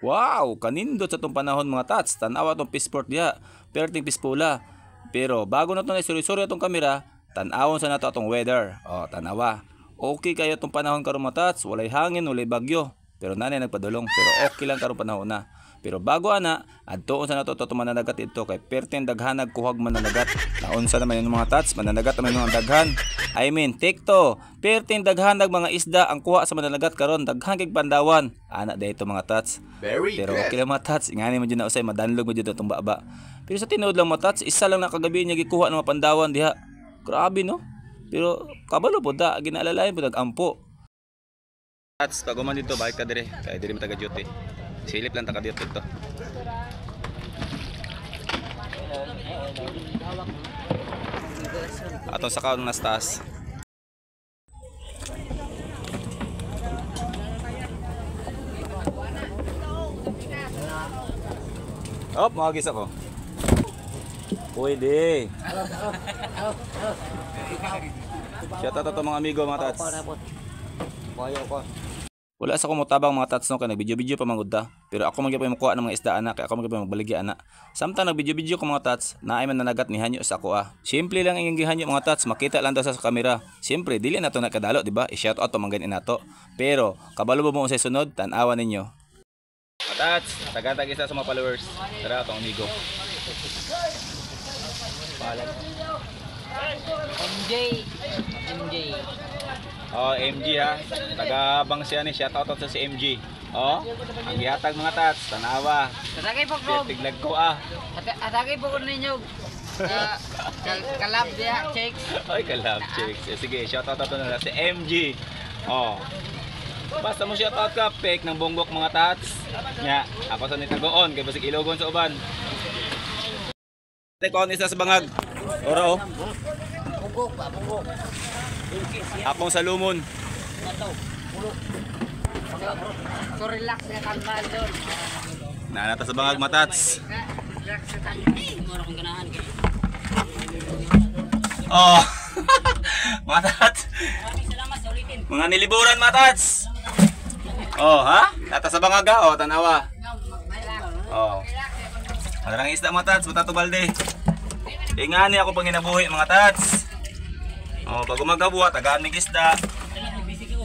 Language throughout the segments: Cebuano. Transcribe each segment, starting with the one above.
Wow, kanindot sa tong panahon mga tats. Tanawa tong pisport diha. Perting pispula. Pero bago na to na isuri-suri atong kamera, tan-awon sa nato atong weather. Oh, tanawa. Okay kayo tong panahon karon mga tats, walay hangin, walay bagyo. Pero nanay nagpadulong, pero okay lang karon panahon na. Pero bago ana, adtoon sa nato ato mananagat dito kay perting daghanag kuhag mananagat. Naunsa naman yung mga tats, mananagat naman yung daghan. I mean, tekto, perting daghanag mga isda ang kuha sa mananagat karon, daghan kay pandawan. Ana dito mga tats. Very Pero good. okay lang mga tats, ingani man jud na usay madanlog man jud atong baba. Pero sa tinuod lang mga tats, isa lang na kagabi niya gikuha ng mga pandawan diha. Grabe no. Pero kabalo po da, ginaalalayan po nag-ampo. Tats, pag uman dito, balik ka dire. Kaya dire mo taga duty. Silip lang taga duty to. Atong sakaw ng nasa taas. Oh, mga gisa ko. Pwede. Shout out to mga amigo mga tats. Wala sa kumutabang mga tats no kay nagvideo-video pa man gud ta. Pero ako man gyud mukuha ng mga isda ana kay ako man gyud magbaligya ana. Samtang nagvideo-video ko mga tats, naay man nanagat ni hanyo sa ako ah. Simple lang ang gihanyo mga tats, makita lang daw sa kamera. Siyempre dili na to nakadalo, di ba? I-shout out pa man gani nato. Pero kabalo ba mo unsay sunod, tan-awa ninyo. Mga tats, tagatag isa sa mga followers. Tara atong amigo. Paalam. MJ. MJ. Oh, MG ha. Taga Bangsian ni, shout out sa si MG. Oh, ang gihatag mga tats, tanawa. Tatagay po ko. Tiglag ko ah. Atagay po ko ninyo. Kalab diha, chicks. Ay, kalab chicks. Eh, sige, shout out to na si MG. Oh. Basta mo shout out ka, fake ng bongbok mga tats. Nya, ako sa nitagoon kay basig ilogon sa uban. Teko ni sa bangag. Ora oh. Bugok ba, bugok. Akong salumon. So relax ka kalmal doon. Nanata sa bangag matats. Relax ka kalmal. Mura kong ganahan. Oh. Mga tats. Maraming salamat sa ulitin. Mga niliburan mga tats. Oh, ha? Nata sa bangag ha? Oh, tanawa. Oh. Madarang isda mga tats, butato balde. Ingani ako panginabuhi mga tats. Oh, pag umagabuha, tagaan mig isda.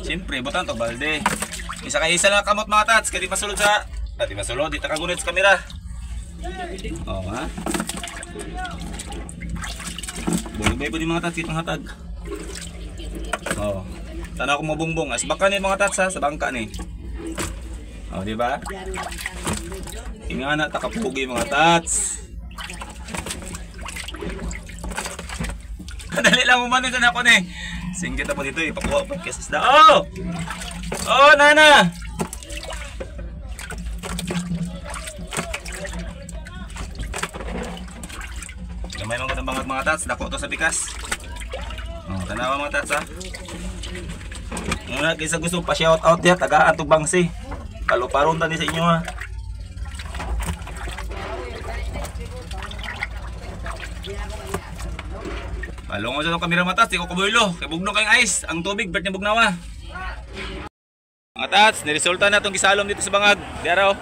Siyempre, butan to balde. Isa kay isa lang kamot mga tats, kay di masulod sa di masulod, di ta kagunit sa kamera. Oh, ha? Bulubay po di mga tats, kitang hatag. Oh. Tanaw ko mabungbong. As baka ni mga tats ha, sa bangka ni. Oh, di ba? Ingana ta kapugi mga tats. Dali lang umanin sa nako ni. Singgit ako dito ipakuha pa kasi isda. Oh! Oh, nana. Gamay man gud ang bangag mga tats, dako to sa pikas. Oh, tanawa mga tats ha. Muna kaysa gusto pa shout out diha tagaan tug bangsi. Kaluparon ta ni sa inyo ha. Palungo sa itong kamera mga tats, di ko kabulo. Kay bugno kayong ice, ang tubig, bert ni bugnawa. Mga tats, niresulta na itong gisalom dito sa bangag. Di araw.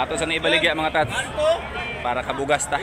Ato sa naibaligya mga tats. Para kabugas ta.